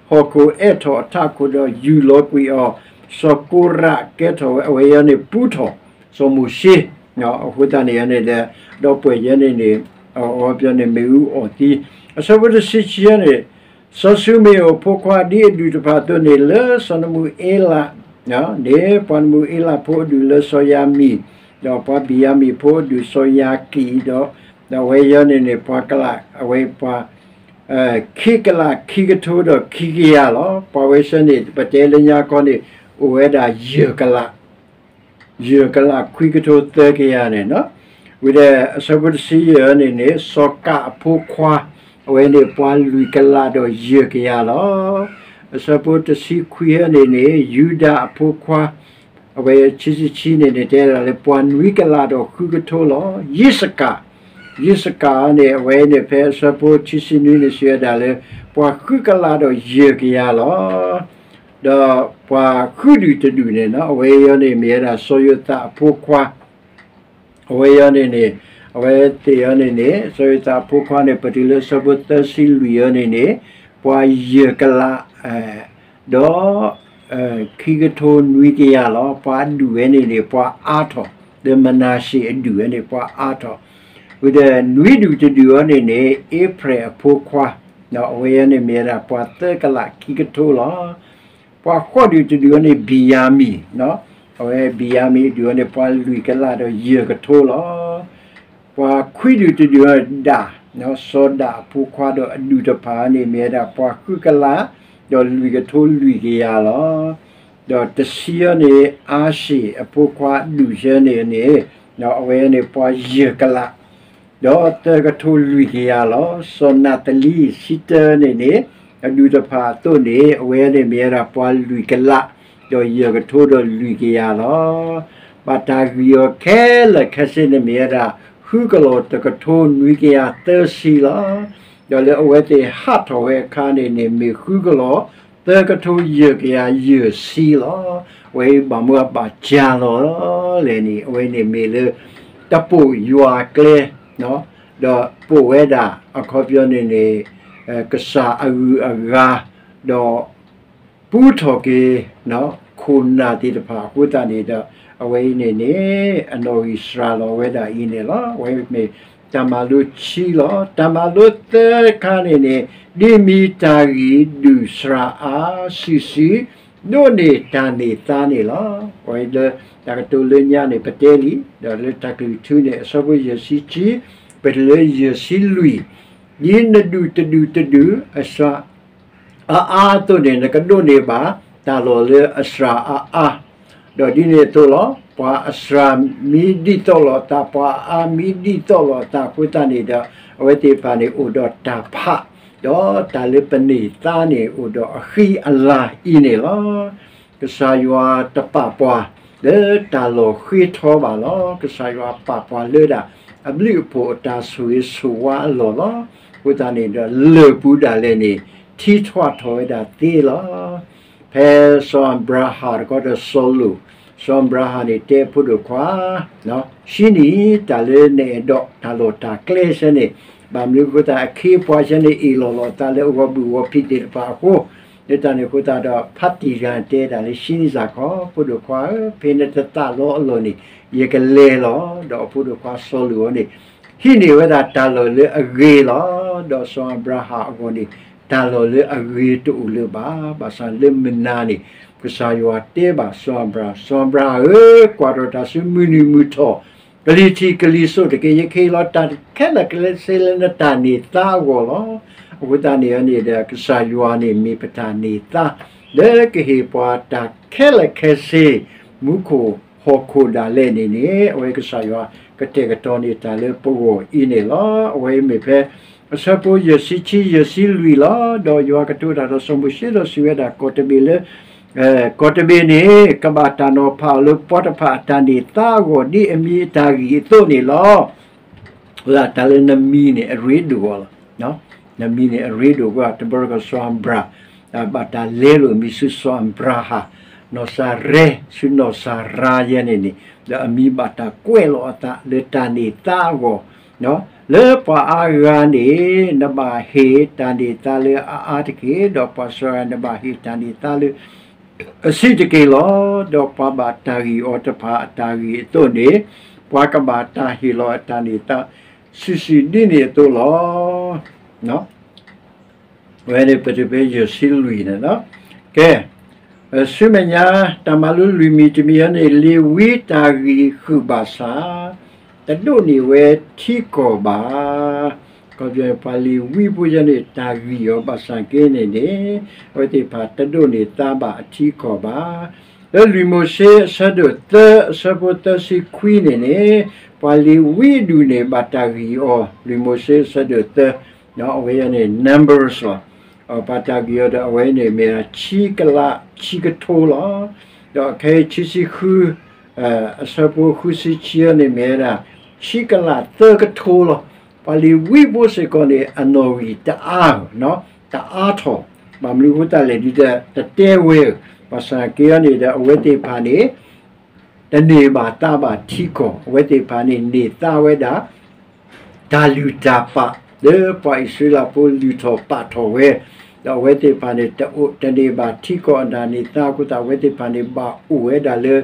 ဟီၣ်ခိၣ်အဲးထီၣ်အထးခိၣ်ဒီးယူၢ်လီၤကွံာ်အီၤ, စီၤကိရးကဲထီၣ်ဝဲ အဝဲအံၤန့ၣ်ပူထီၣ် စီၤမိၤၡ့, အဃိသတးန့ၣ်န့ၣ်ဒီး ဒီပုၢ်ဝဲၢ်ယဲန့ၣ်န့ၣ် အဝဲပယီၤန့ၣ်မ့ၣ်အူအီၣ်သံ, အဆၢဖိတဆံခံန့ၣ် စီၤၡူမ့ၣ်အူအဖိခွါ ဒ်အဒူၣ်တဖၣ်အသိးန့ၣ် လၢစီၤနမူၤအ့လးန့ၣ် ပှၤနမူၤအ့လးဖိအဒူၣ်လၢစီၤယၤမံၣ်, ဒီးပှၤဘံၣ်ယၤမံၣ်ဖိအဒူၣ်စီၤယၤကံၣ်ဒီး, ဒီးအဝဲယဲန့ၣ်န့ၣ် ပှၤကလး အဝဲပှၤ ခံကလးခံကထိဒီးခံကယၤလီၤ. ပှၤဝဲဆၢန့ၣ် ပတဲလၢညါခီန့ၣ် အိၣ်ဝဲဒၣ်ယဲၢ်ကလး ယဲၢ်ကလးခွံကထိသၢကယၤန့ၣ်, ဝံၤဒီးအဆၢဖိတဆံယဲၢ်န့ၣ်န့ၣ် စီၤကးအဖိခွါ အဝဲန့ၣ်ပှၤလွံၢ်ကလးဒီးယဲၢ်ကယၤလီၤ. အဆၢဖိတဆံခွံန့ၣ်န့ၣ် ယူဒၤအဖိခွါ, အဝဲခံဆံခံန့ၣ်န့ၣ် တဲဒၣ်လၢပှၤနွံကလးဒီးဃုကထိလီၤ. ယံးစကၤ, ယံးစကၤန့ၣ် အဝဲန့ၣ်ဖဲအဆၢဖိခံဆံနွံန့ၣ် စံးဝဲဒၣ်လၢ ပှၤဃုကလးဒီးယဲၢ်ကယၤလီၤ. ဒီးပှၤဃုဒုၣ်တဒုၣ်န့ၣ်နီၤ အဝဲအံၤန့ၣ်မ့ၢ်ဝဲဒၣ်စီၤယိၤသးအဖိခွါ အဝဲအံၤန့ၣ်န့ၣ် အဝဲသ့ၣ်အံၤန့ၣ်န့ၣ် စီၤယိၤသးအဖိခွါန့ၣ် ပတုၤလၢဆၢဖိသၢဆံလွံၢ်အံၤန့ၣ်န့ၣ် ပှၤယဲၢ်ကလး ဒီး ခံကထိနွံကယၤလီၤ. ပှၤအဒူၣ်ဝဲန့ၣ်န့ၣ် ပှၤအါထီၣ်, ဒီးမနၤၡ့အဒူၣ်ဝဲန့ၣ် ပှၤအါထီၣ်, ဝံၤဒီးနွံဒူၣ်တဒူၣ်အံၤန့ၣ်န့ၣ် အ့ဖရဲၣ်အဖိခွါ, အဝဲအံၤန့ၣ်မ့ၢ်ဝဲဒၣ်ပှၤသၢကလးခံကထိလီၤ. ပှၤဃိးဒူၣ်တဒူၣ်အံၤန့ၣ် ဘံၣ်ယၤမံၣ်, အဝဲဘံၣ်ယၤမံၣ်အဒူၣ်အံၤန့ၣ် ပှၤလွံၢ်ကလးဒီးယဲၢ်ကထိလီၤ. ပှၤခွံဒူၣ်တဒူၣ်အံၤဒၣ်, စီၤဒၣ်အဖိခွါဒီးအဒူၣ်တဖၣ်န့ၣ် မ့ၢ်ဝဲဒၣ်ပှၤဃုကလး ဒီးလွံၢ်ကထိလွံၢ်ကယၤလီၤ. ဒီးတဆံအံၤန့ၣ် အၤၡ့ၣ်အဖိခွါအဒူၣ်ဆၢန့ၣ်န့ၣ်, အဝဲန့ၣ်ပှၤယဲၢ်ကလး ဒီးသၢကထိလွံၢ်ကယၤလီၤ. စီၤနးသလံ ဆံတၢန့ၣ်န့ၣ်, အဒူၣ်တဖၣ်အသိးန့ၣ် အဝဲန့ၣ်မ့ၢ်ဝဲဒၣ်ပှၤလွံၢ်ကလး ဒီးယဲၢ်ကထိဒီးလွံၢ်ကယၤလီၤ. ဘၣ်တၢ်ဂံၢ်အီၤခဲလၢာ်ခဲဆ့န့ၣ်မ့ၢ်ဝဲဒၣ် ဃုကလီၢ်တကထိနွံကယၤသၢဆံလီၤ. ဒီးလၢအဝဲသ့ၣ်ဟးထီၣ်ဝဲအခါန့ၣ်န့ၣ် မ့ၢ်ဃုကလီၢ်သၢကထိယဲၢ်ကယၤယဲၢ်ဆံလီၤ. အဝဲအံၤဘၣ်မူဘၣ်ဒါလီၤလဲၣ်န့ၣ် အဝဲန့ၣ်မ့ၢ်လၢ တပိာ်ယွၤကျဲ ဒီးပိာ်ဝဲဒၣ်အခီပညီန့ၣ်န့ၣ် ကစၢ်အဂုၤအဂၤ ဒီးပူထီၣ်က့ၤ ခိၣ်နၢ်သ့ၣ်တဖၣ်အဃိသတးန့ၣ်ဒီး အဝဲအံၤန့ၣ်န့ၣ် အနီၣ်ဂံၢ်စှၤလီၤဝဲဒၣ်အံၤန့ၣ်လီၤ. အဝဲမ့ၢ်တၢ်မၤလိခံလီၤ. တၢ်မၤလိသၢခါန့ၣ်န့ၣ် ဒ်မ့ၢ်တၢ်ဂံၢ်ဒုၣ်စှၤအါ စုာ်စုာ် ဒိးန့ၢ်တၢ်န့ၢ်သါန့ၣ်လီၤ. အဝဲလၢတၢ်ကတိၤလၢညါန့ၣ် ပတဲလံ, ဒီးလၢတၢ်ကလုၢ်ထူန့ၣ် အဆၢဖိယဲၢ်ဆံခံ ပတုၤလၢယဲၢ်ဆံလွံၢ်, ဒ်နဒူၣ်တဒူၣ်တဒူၣ် အစှၤ အါအါအသိးန့ၣ် နကဒိးန့ၢ်ဘၣ် တၢ်လီၢ်လၢအစှၤအါအါ, ဒီးဒ်န့ၣ်အသိးလီၤ. ပှၤအစှၤမ့ၢ်ဒ်သိးလိာ်အသး ပှၤအါမ့ၢ်ဒ်သိးလိာ်အသးအဃိသတးန့ၣ်ဒီး အဝဲသ့ၣ်တဖၣ်န့ၣ်အိၣ်ဒီးတၢ်ဖး, ဒီးတၢ်လၢပန့ၢ်သါန့ၣ် အိၣ်ဒီးအဃံအလၤအံၤန့ၣ်လီၤ. ကစၢ်ယွၤတပာ်ပှၤလၢတၢ်လီၢ်ဃ့ထီဘၣ်လီၤ. ကစၢ်ယွၤပာ်ပှၤလၢဒၣ် အဘျုးအဖှိၣ်အတၢ်ဆိၣ်ဂ့ၤဆိၣ်ဝါအလီၢ်လီၤ. အဃိသတးန့ၣ်ဒီး လၢၢ်ပူၤဒၣ်လဲာ်န့ၣ် ထံထွးထီၣ်ဝဲဒၣ်သ့လီၤ. ဖဲစီၤအၤဘြၤဟၣ်တခီဒီးစီၤလိာ်, စီၤအၤဘြၤဟၣ်န့ၣ်တဲအဖိဒိၣ်ခွါ ဆှံနံၣ်တၢ်လၢနအဲၣ်ဒိးတၢ်လီၢ်တၢ်ကျဲဆၢန့ၣ်, ဘၣ်မနုၤအဃိသတး အခ့အပှၤဆၢန့ၣ် အ့ၣ်လိာ်လိာ်အသးလၢအဂီၤဘုၣ်ဂီၤဖံးသ့ၣ်တဖၣ်အဃိ, လၢတၢ်န့ၣ်အဃိသတးဒီး ဖါတံၢ်တဂၤတဲဒၣ်လၢ ဆှံနံၣ်စၢ်ခီ ဖိဒိၣ်ခွါဧၢ, ဖဲနတသးလီအလီၢ်န့ၣ် ယကလဲၤလီၤ. ဒီးအဖိဒိၣ်ခွါစီၤလိာ်အံၤန့ၣ် ဟံးန့ၢ်ဝဲဒၣ်တၢ်လီၢ်လၢအဂ့ၤလီၤ. ဒီးစီၤအၤဘြၤဟၣ်အဂီၢ်န့ၣ် တၢ်လီၢ်လၢအဂ့ၤတအိၣ်လၢၤဘၣ်. ဘၣ်ဆၣ်လၢမုၢ်နၤန့ၣ် ကစၢ်ယွၤတဲဘၣ်စီၤအၤဘြၤဟၣ်, စီၤအၤဘြၤဟၣ်ဧၢ, ကွၢ်ထီၣ်တၢ်ဆူမုၢ်နုာ်မုၢ်ထီၣ်, ကလံၤထံးကလံၤစိးတက့ၢ်. ယကဟ့ၣ်လီၤတၢ်ခဲလၢာ်ခဲဆ့လၢနတၢ်န့ၢ်သါအဂီၢ်လီၤ. အဃိသတးန့ၣ်န့ၣ်ဒီး ကစၢ်ယွၤန့ၣ်မ့ၢ်ပတၢ်န့ၢ်သါ လၢကဟ့ၣ်ပှၤတၢ်ခဲလၢာ်ခဲဆ့ မူခိၣ်ဟီၣ်ခိၣ်ဒၣ်လဲာ်န့ၣ်န့ၣ် အဝဲကစၢ်ယွၤကတဲာ်ကတီၤန့ၢ်တၢ်လၢပဂီၢ်အံၤန့ၣ်လီၤ. အဝဲမ့ၢ်ဖဲ အဆၢဖိယဲၢ်ဆံခံ ယဲၢ်ဆံလွံၢ်လီၤ. ဒီးယွၤကတိၤတၢ်ဒီးစီၤမိၤၡ့ဒီးစံးဝဲဒၣ် ကီၢ်တဘ့ၣ်လၢ ကီၢ်တဘ့ၣ်န့ၣ် ကဘၣ်တၢ်နီၤဖးအီၤလၢပှၤတဖၣ်အတၢ်န့ၢ်သါအဂီၢ် ဒ်အမံၤအတၢ်ဂံၢ်အသိးန့ၣ်လီၤ. တၢ်လၢနမံၤန့ၣ်အရ့ဒိၣ်အီၤလီၤ. နမံၤန့ၣ်အရ့ဒိၣ်အဃိ တဘျီတခီၣ်စီၤအၤဘြၤဟၣ် ဘၣ်တၢ်လဲလိာ်အမံၤဆူစီၤအၤဘြၤဟၣ် နီၢ်စၤရဲ ဆူနီၢ်စၤရါယဲန့ၣ်န့ၣ် ဒီးအမံၤဘၣ်တၢ်ကွဲးလီၤအသးလၢတၢ်န့ၢ်သါအဂီၢ် လၢပှၤအါဂၤန့ၣ် နဘၣ်ဟ့ၣ်တၢ်န့ၢ်သါလၢအအါတက့ၢ်, ဒီးပှၤစီၤအၤဘြၤဟၣ်န့ၣ်ဘၣ်ဟ့ၣ်တၢ်န့ၢ်သါလၢ အဆံးတက့ၢ်လီၤ. ဒီးပှၤဘၣ်တၢ်ဂံၢ်အီၤတဖၣ်အတၢ်ဂံၢ်အသိးန့ၣ် ပှၤကဘၣ်တၢ်ဟ့ၣ်လီၤအတၢ်န့ၢ်သါ စုာ်စုာ်ဒ်န့ၣ်အသိးလီၤ. အဝဲန့ၣ်ပတုၤဖဲယဲၢ်ဆံလွံၢ်န့ၣ်လီၤ. ကဲ, ဆူမဲာ်ညါ တၢ်မၤလိလွံၢ်မံၤတမံၤအံၤန့ၣ် လ့ၤဝံတၢ်ဂံၢ်ဃုာ်ဘၣ်ဆၣ် တဒိးန့ၢ်ဝဲထံကီၢ်ဘၣ်. ခီဖျိပှၤလ့ၤဝံဖိယဲန့ၣ် တၢ်ဂံၢ်အီၤဘၣ်ဆၣ်က့န့ၣ်န့ၣ် အဝဲသ့ၣ်တဖၣ်တဒိးန့ၢ်သါဘၣ်အထံကီၢ်ဘၣ်. လၢလွံၢ်မိၤၡ့အဆၢဒိၣ်သၢ အဆၢဖိသၢဆံခွံန့ၣ်န့ၣ် ပှၤလ့ၤဝံအဒူၣ်န့ၣ် ဘၣ်တၢ်ဂံၢ်အီၤ, လွံၢ်မိၤၡ့အဆၢဒိၣ်သၢ အဝဲန့ၣ် Numbers လီၤ. ပှၤတၢ်ဂ့ၢ်အီၤဒီးအဝဲန့ၣ်မ့ၢ်ဒၣ်ဆံကလးဆံကထိလီၤ. ဒီးအခဲအံၤခံဆံဃု အဆၢဖိဃုဆံခံန့ၣ်မ့ၢ်ဝဲဒၣ် ဆံကလးသၢကထိလီၤ. ပှၤလ့ၤဝံဖိစ့ၢ်ကီးန့ၣ် အနီၣ်ဂံၢ်တအါ, တအါထီၣ်, ဘၣ်မနုၤအဃိသတးလဲၣ်ဒီး တတဲဝဲဧၢ, ဘၣ်ဆၣ်က့ၤအီၤန့ၣ်ဒီး အဝဲသ့ၣ်တဖၣ်န့ၣ် တန့ၢ်ဘၣ်သါဘၣ်ထံကီၢ်, အဝဲသ့ၣ်တဖၣ်န့ၣ် န့ၢ်သါဝဲဒၣ် တၢ်လုၢ်တၢ်ပာ် လၢပှၤအံၣ်စရ့လးဖိလုၢ်ထီၣ်ပာ်ထီၣ်ဝဲ, ဒီးအဝဲသ့ၣ်တဖၣ်န့ၣ် တအိၣ်တန့ၢ်ဘၣ်ထံကီၢ်အတၢ်န့ၢ်သါအဃိသတး အဝဲသ့ၣ်တဖၣ်န့ၣ် ဘၣ်အိၣ်ဝဲဒၣ်လၢ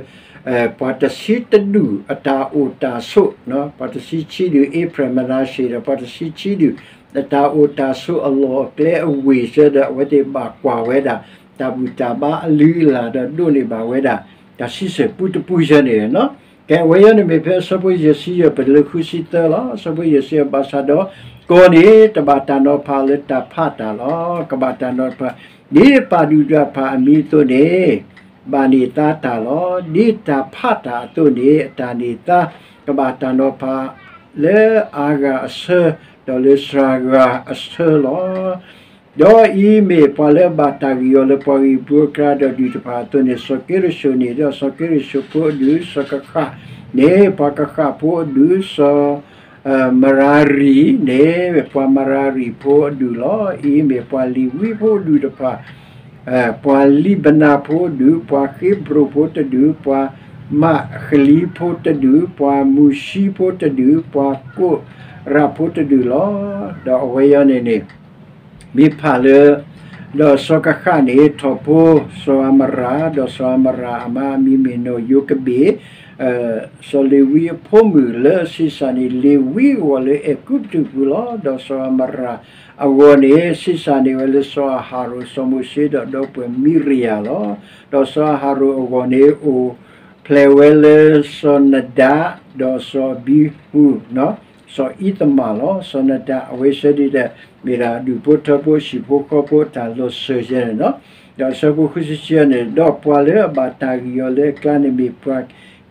ပှၤတဆံတဒူၣ်အတၢ်အိၣ်တၢ်ဆိး, ပှၤတဆံဆံဒူၣ် အ့ဖရဲၣ် မနၤရှ့ ဒီးပှၤတဆံဆံဒူၣ် အတၢ်အိၣ်တၢ်ဆိးအလီၢ်အကျဲအဝ့ၢ်စ့ၢ်ဒီး အဝဲသ့ၣ်ဘၣ်ကွၢ်ဝဲဒၣ် တၢ်ဘူၣ်တၢ်ဘါအလုၢ်အလၢ်ဒီး ဒိးန့ၢ်ဘၣ်ဝဲဒၣ် တၢ်ဆံဆဲၣ်ပူတပူစ့ၢ်န့ၣ်လီၤ. ကဲ အဝဲအံၤန့ၣ်မ့ၢ်ဖဲအဆၢဖိယဲၢ်ဆံယဲၢ် ပတုၤလၢဃုဆံသၢလီၤ. အဆၢဖိယဲၢ်ဆံယဲၢ် ဘၣ်ဆၣ်ဒီး ကီၢ်န့ၣ် တဘၣ်တၢ်နီၤဖးလၢတၢ်ဖးတၢ်လီၤ. ကဘၣ်တၢ်နီၤဖး ဒ်ပာ်ဒူၣ်တၢ်ဖးအမံၤအသိးန့ၣ် ဘၣ်န့ၢ်သါတၢ်လီၤ. ဒ်တၢ်ဖးတၢ်အသိးန့ၣ် အတၢ်န့ၢ်သါ ကဘၣ်တၢ်နီၤဖး လၢအါဂၤအဆၢ ဒီးလၢစှၤဂၤအဆၢလီၤ. ဒီးအံၤမ့ၢ်ပှၤလၢအဘၣ်တၢ်ဂံၢ်အီၤလၢပှၤဂ့ၢ်ပူၤအကျါ ဒီးဒူၣ်တဖၣ်အသိးန့ၣ် စီၤက့ရၡိၣ်န့ၣ် ဒီးစီၤက့ရၡိၣ်ဖိအဒူၣ်, စီၤကဃၣ်န့ၣ် ပှၤကဃၣ်ဖိအဒူၣ်, စီၤ မရၤရံၤန့ၣ် ပှၤမရၤရံၤဖိအဒူၣ်လီၤ. အံၤမ့ၢ်ပှၤလ့ၤဝံဖိအဒူၣ်တဖၣ် ပှၤလံဘနၤဖိတဒူၣ်, ပှၤဃ့ဘြိၣ်ဖိတဒူၣ်, ပှၤမးဃလံဖိတဒူၣ်, ပှၤမူၡံဖိတဒူၣ်, ပှၤကိးရးဖိတဒူၣ်လီၤ. ဒီးအဝဲအံၤန့ၣ်န့ၣ် မ့ၢ်ဖးလၢ ဒီးစီၤကဃၣ်န့ၣ် ထီၣ်ဖိစီၤအၤမရၣ်, ဒီးစီၤအၤမရၣ်အမါအမံၤမ့ၢ်နီၢ်ယိၤကဘ့ၣ်, စီၤလ့ၤဝံအဖိမုၣ်လၢဆံးစၢ်န့ၣ် လ့ၤဝံအဂီၢ်လၢအဲၤကူပတူးပူၤလီၤ. ဒီးစီၤအၤမရၣ်အဂီၢ်န့ၣ် ဆံးစၢ်န့ၢ်ဝဲလၢစီၤအၤဟရိၣ်, စီၤမိၤၡ့ဒီးဒီပုၢ်ဝဲၢ်မံရယၤလီၤ. ဒီးစီၤအၤဟရိၣ်အဂီၢ်န့ၣ် အိၣ်ဖျဲၣ်ဝဲလၢစီၤနဒၤ, ဒီးစီၤအဘံဟူး, စီၤအံသမၣ်လီၤ. စီၤနဒၤအဝဲစ့ၢ်ဒ်ဒီး မ့ၢ်ဒၣ်ဒူၣ်ဖိထၢဖိဟံၣ်ဖိဃီဖိအတၢ်လီၤစၢၤယဲန့ၣ်လီၤ. ဒီးအဆၢဖိဃုဆံဆံန့ၣ် ဒီးပှၤလၢအဘၣ်တၢ်ဂံၢ်အီၤလၢအကျါန့ၣ်မ့ၢ်ပှၤ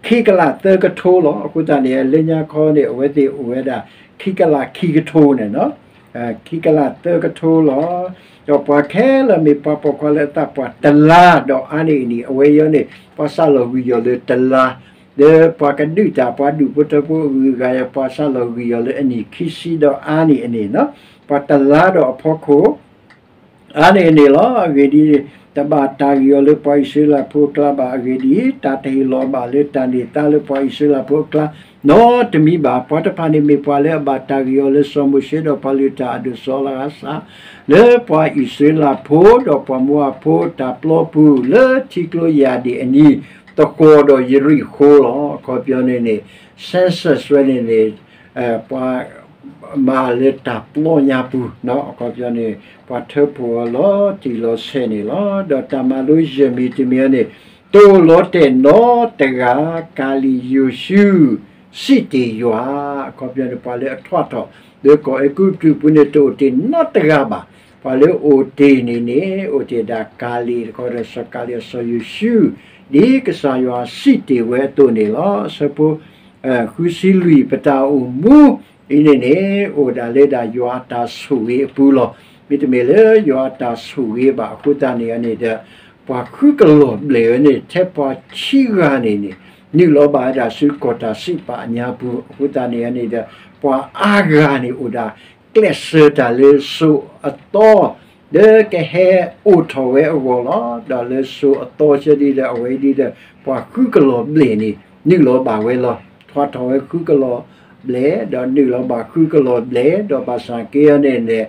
ခံကလးသၢကထိလီၤ. အဃိသတးန့ၣ် လၢညါခီန့ၣ် အဝဲသ့ၣ်အိၣ်ဝဲဒၣ် ခံကလးခံကထိန့ၣ်လီၤ. ခံကလးသၢကထိလီၤ. ဒီးပှၤခဲလၢာ်မ့ၢ်ပှၤပိာ်ခွါလၢအသးပှၢ်တလါဒီးအါန့ၢ်အနံၣ်, အဝဲအံၤန့ၣ် ပှၤစးလီၤဂံၢ်ယီၤလၢတလါ, လၢပှၤကဒုးတၢ် ပှၤဒူၣ်ဖိထၢဖိအဂုၤအဂၤအံၤ ပှၤစးလီၤဂံၢ်ယီၤလၢအနံၣ်ခံဆံဒီးအါန့ၢ်အနံၣ်လီၤ. ပှၤတလါဒီးအဖီခိၣ် အါန့ၢ်အန့ၣ်လီၤ. အဂ့ၢ်ဒ်အံၤ, တဘၣ်တၢ်ဂံၢ်အီၤလၢပှၤအံၣ်စရ့လးဖိအကျါဘၣ်. အဂ့ၢ်ဒ်အံၤ, တၢ်တဟ့ၣ်လီၤဘၣ်လၢတၢ်န့ၢ်သါလၢပှၤအံၣ်စရ့လးဖိအကျါ နီတမံၤဘၣ်. ပှၤတဖၣ်န့ၣ်မ့ၢ်ပှၤလၢအဘၣ်တၢ်ဂံၢ်အီၤလၢစီၤမိၤၡ့ဒီးပှၤလုၢ်တၢ်အဒိၣ်စီၤအၤလးစါ လၢပှၤအံၣ်စရ့လးဖိဒီးပှၤမိၤအၤဖိတၢ်ပျီပူၤ လၢထံကျိယၢ်ဒ့ၣ်အနံၤ သဃီၤဒီးယရံၣ်ဃိလီၤ. အခီပညီန့ၣ်န့ၣ် census ဝဲန့ၣ်န့ၣ် ပှၤ မၤလၢတၢ်ပျီညါပူၤ, အခီပညီန့ၣ် ပှၤထၢဖှိၣ်အီၤလီၤတံၢ်လီၤဆဲးန့ၣ်လီၤ. ဒီးတၢ်မၤလိယဲၢ်မံၤတမံၤအံၤန့ၣ် တအိၣ်လီၤတဲာ်နီတဂၤ, ကၤလံၣ်ယိၤၡူ စံးတ့ၢ်ယွၤ, အခီပညီန့ၣ် ပှၤလၢအထွါထီၣ် လၢကီၢ်အဲၤကူပတူးပူၤန့ၣ် တအိၣ်တ့ၢ်နီတဂၤဘၣ်. ပှၤလၢအအိၣ်တ့ၢ်န့ၣ်န့ၣ် အိၣ်တ့ၢ်ဒၣ်ကၤလံၣ်တခီဒီးစီၤကၤလံၣ်အစီၤယိၤၡူ ဒ်ကစၢ်ယွၤစံးတ့ၢ်ဝဲအသိးန့ၣ်လီၤ. အဆၢဖိ ဃုဆံလွံၢ် ပတၢ်အိၣ်မူအံၤန့ၣ်န့ၣ် အိၣ်ဒၣ်လၢဒၣ်ယွၤအတၢ်ဆိၣ်ဂ့ၤအပူၤလီၤ. မ့တမ့ၢ်လၢယွၤအတၢ်ဆိၣ်ဂ့ၤဘၣ်အဃိသတးန့ၣ်န့ၣ်ဒီး ပှၤဃုကလီၢ်ဘျဲၣ်ဝဲန့ၣ် ထဲပှၤခံဂၤန့ၣ်န့ၣ် နုာ်လီၤဘၣ်ဝဲဒၣ်ဆူကီၢ်တၢ်စံးပာ်အညါပူၤ အဃိသတးန့ၣ်န့ၣ်ဒီး ပှၤအါဂၤန့ၣ်အိၣ်ဒၣ် ကျဲးစၢးတၢ်လၢစိၤအသီ လၢကဟဲအိၣ်ထီၣ်ဝဲအဂီၢ်လီၤ. ဒီးလၢစိၤအသီစ့ၢ်ဒ်ဒီး အဝဲဒ်ဒီး ပှၤဃုကလီၢ်ဘျဲၣ်န့ၣ် နုာ်လီၤဘၣ်ဝဲလီၤ. ထွါထီၣ်ဝဲဃုကလီၢ်ဘျဲၣ် ဒီးနုာ်လီၤဘၣ်ဃုကလီၢ်ဘျဲၣ် ဒီးဘၣ်ဆၣ်က့ၤအီၤန့ၣ်န့ၣ်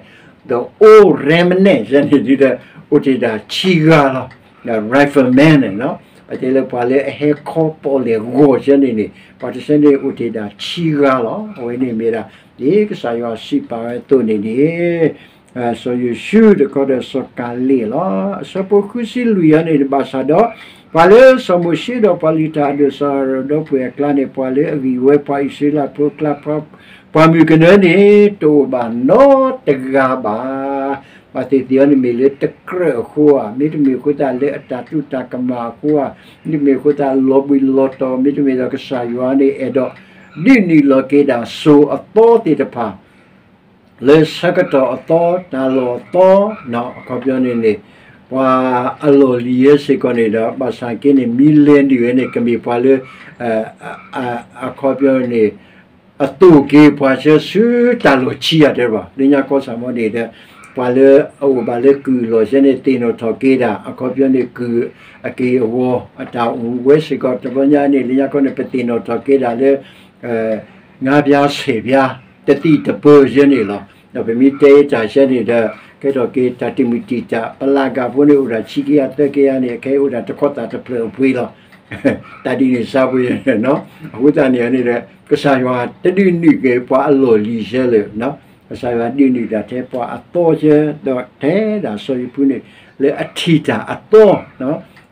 the old remnant စ့ၢ်န့ၣ်ဒ်ဒီး အိၣ်တ့ၢ်ဒၣ်ဆံဂၤလီၤ. ဒီး rifleman န့ၣ်လီၤ. ပတဲလၢပှၤလၢအဟဲခီပီၣ်လဲၣ်ဂီၢ်စ့ၢ်န့ၣ်န့ၣ် ပှၤတဆၢန့ၣ်အိၣ်တ့ၢ်ဒၣ်ဆံဂၤလီၤ. အဝဲန့ၣ်မ့ၢ်ဒၣ် ဒ်ကစၢ်ယွၤစံးပာ်ဝဲအသိးန့ၣ်န့ၣ် စီၤယိၤၡူတခီဒီးစီၤကၤလ့ၣ်လီၤ. အဆၢဖိဃုဆံလွံၢ်အံၤန့ၣ် ဘၣ်ဆၣ်ဒီး ပှၤလၢစီၤမိၤၡ့ဒီးပှၤလုၢ်တၢ်အဒိၣ်စီၤအၤဟရိၣ်ဒီပုၢ်ဝဲၢ်အကျါန့ၣ် ပှၤလၢအဂံၢ်ဝဲပှၤအံၣ်စရ့လးဖိအကျါ ပှၤမုၢ်ကနၢန့ၣ် တအိၣ်ဘၣ်နီတဂၤဘၣ်. ဘၣ်သ့ၣ်သ့ၣ်အံၤန့ၣ်မ့ၢ်လၢတကြၢးအဃိဧါ, မ့တမ့ၢ်အဃိသတးလၢအတၢ်တူၢ်တၢ်ကမၣ်အဃိဧါ, မ့တမ့ၢ်အဃိသတးလီၤဘှံးလီၤတီၤ, မ့တမ့ၢ်ဒီးကစၢ်ယွၤန့ၣ်အဲၣ်ဒိး ဒုးနုာ်လီၤက့ၤဒၣ်စိၤအသီသ့ၣ်တဖၣ် လၢဆၢကတီၢ်အသီ တၢ်လီၢ်အသီ, အခီပညီန့ၣ်န့ၣ် ပှၤအလီၢ်လံၤယဲစ့ၢ်ကီးန့ၣ်ဒီး ဘၣ်ဆၣ်က့န့ၣ် မ့ၢ်လဲၤနုာ်ဝဲန့ၣ် ကမ့ၢ်ပှၤလၢ အခီပညီန့ၣ် အသိၣ်က့ၤပှၤဆၢဆူတၢ်လီၢ်ခံဂၤတဘၣ်. လၢညါကီၢ်စၢ်မီန့ၣ်ဒီး ပှၤလၢအအိၣ်ဘၣ်လၢကုၢ်အလီၢ်ဆဲန့ၣ် သ့ၣ်နီၣ်ထီၣ်က့ၤဒၣ် အခီပညီန့ၣ် ကုၢ်အက့ၢ်အဂီၤ အတၢ်အိၣ်ဝဲစ့ၢ်ကီး တဘျီညါန့ၣ် လၢညါကီၢ်န့ၣ် ပသ့ၣ်နီၣ်ထီၣ်က့ၤဒၣ်လၢ ငါးပြားဆယ်ပြား တသံတပၢၢ်ယဲန့ၣ်လီၤ. ဒီးပမ့ၢ်တဲတၢ်ဆဲန့ၣ်ဒီး ကဲထီၣ်က့ၤတၢ်တမုာ်တံာ်တာ် ပလၢ်ကၣ်ဖိန့ၣ်အိၣ်ဒၣ်ဆံကယၤသၢကယၤန့ၣ် အခဲအံၤအိၣ်ဒၣ်တခီသၣ်တဖျၢၣ်အပှ့ၤလီၤ. တၢ်ဒ်န့ၣ်စါပှ့ၤန့ၣ်, အဃိသတးန့ၣ်န့ၣ်ဒီး ကစၢ်ယွၤတဒုးနုာ်က့ၤပှၤအလီၢ်လံၤဆဲလၢာ်, ကစၢ်ယွၤဒုးနုာ်ဒၣ်ထဲပှၤအသီဆဲ ဒီးထဲဒၣ်စီၤယိၤဖူန့ၣ် လၢအထံၣ်တၢ်အသီ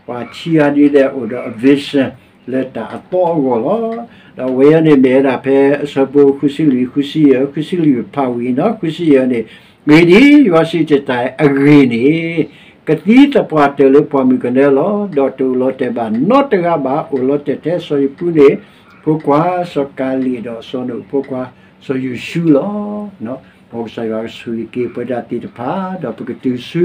ပှၤခံဂၤဒ်လဲၣ်အိၣ်ဒီးအ vision လၢတၢ်အသီအဂီၢ်လီၤ. ဒီးအဝဲအံၤန့ၣ်မ့ၢ်ဝဲဒၣ်ဖဲအဆၢဖိဃုဆံလွံၢ် ဃုဆံယဲၢ် ဃုဆံလွံၢ်ဖးဝံၤနီၤ ဃုဆံယဲၢ်န့ၣ်, ဂ့ၢ်ဒ်အံၤ, ယွၤစံၣ်တဲၤတဲလီၤအဂ့ၢ်န့ၣ်, ကသံသပှၢ်တၢၢ်လၢပှၢ်မုၢ်ကနၢလီၤ. ဒီးတအိၣ်လီၤတဲာ်ဘၣ်နီတဂၤဘၣ်, အိၣ်လီၤတဲာ်ထဲစီၤယိၤဖူန့ၣ် ဖိခွါစီၤကၤလ့းဒီးစီၤနိၣ်ဖိခွါစီၤယိၤၡူလီၤ. မ်ကစၢ်ယွၤကဆိၣ်ဂ့ၤက့ၤပဝဲဒၣ်သ့ၣ်တဖၣ် ဒီးပကတုၤဆူ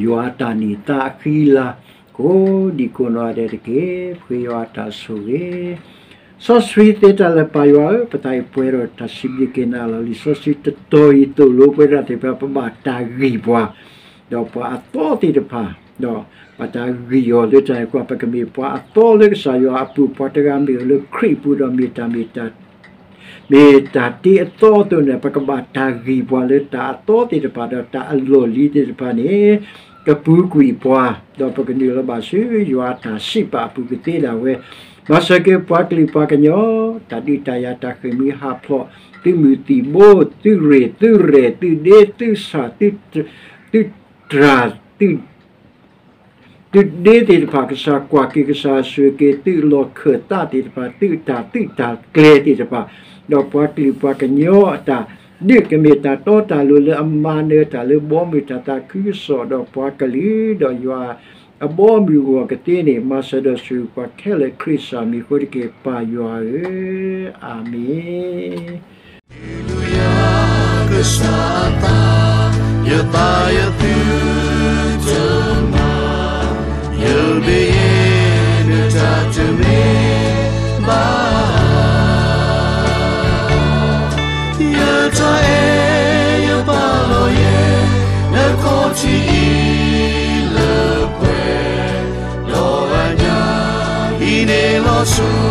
ယွၤအတၢ်န့ၢ်သါအဃံအလၤ ကိးဒံကိးနီၢ်ဂၤဒဲးတက့ၢ်. ပဃ့ယွၤအတၢ်ဆိၣ်ဂ့ၤ, စီဆှံသ့တၢ်လၢပၢ်ယွၤဧၢ, ပသးအံၤပှဲၤဒီးတၢ်စံးဘျုးက့ၤနၤလီၤ. လံာ်စီဆှံတတီၤအံၤသိၣ်လိပဝဲဒၣ်သ့ၣ်တဖၣ် ပဘၣ်တၢ်ဂံၢ်ပှၤ ဒီးပှၤအသီသ့ၣ်တဖၣ်, ဒီးဘၣ်တၢ်ဂံၢ်အီၤလၢတၢ်န့ၣ်အဃိ ပကမ့ၢ်ပှၤအသီလၢကစၢ်ယွၤအပူၤ, ပှၤတဂၤမ့ၢ်အိၣ်လၢခရံာ်အပူၤဒီးမ့ၢ်တၢ်မ့ၢ်တၢ် မ့ၢ်တၢ်တ့အသီအသိးန့ၣ် ပကဘၣ်တၢ်ဂံၢ်ပှၤလၢတၢ်အသီသ့ၣ်တဖၣ် ဒီးတၢ်အလီၢ်လံၤသ့ၣ်တဖၣ်န့ၣ် ကပူၤကွံာ်ပှၤ, ဒီးပကနုာ်လီၤဘၣ်ဆူယွၤအတၢ်စံးပာ်အပူၤကသ့ဒၣ်ဝဲ, မၤစၢၤက့ၤပှၤကလုာ်ပှၤကညီ, တၢ်ဒုးတၢ်ယၤတၢ်ဃ့ၢ်မှံဟးဖျိး, သုးမုၢ်သံၣ်ဘိ, သုးရ့ၣ်သုးရဲၣ်, သုးဒ့သုးဆၣ်, သုးတြၢ်, သုး သုးဒ့သ့ၣ်တဖၣ် ကစၢ်ကွၢ်က့ၤ ကစၢ်ဆိၣ်ဂ့ၤက့ၤ သုးလီၢ်ခၢၣ်သးသ့ၣ်တဖၣ်, သုးတၢ်သုးတၢ်ကျဲၤသ့ၣ်တဖၣ်, ဒီးပှၤကလုာ်ပှၤကညီအတၢ်ဒုး ကမ့ၢ်တၢ်တီတၢ်လိၤလၢအမၤနၢၤတၢ်လၢဘီမုၢ်တၢ်သးခုကစီၣ် ဒီးပှၤကလုာ် ဒီးယွၤအဘီအမုၢ်အဂီၢ်ကသ့န့ၣ် မၤစၢၤဒီးဆိၣ်ဂ့ၤပှၤခဲလၢာ် ခရံာ်စၢ်မံၤအဃိတက့ၢ် ပၢ်ယွၤဧၢ, အၤမ့ၣ်. ကစၢ်အသး, ယသးယသုတမၤ, ယဘၣ်ယဲနတၢ်တမ့ၢ်ဘၣ်. ယတၢ်အဲၣ်ယပာ်လီၤယဲ နခီၣ်ထံးအံၤလၢပှဲၤဒီးအညၣ်, ဟံးန့ၢ်လီၤဆူ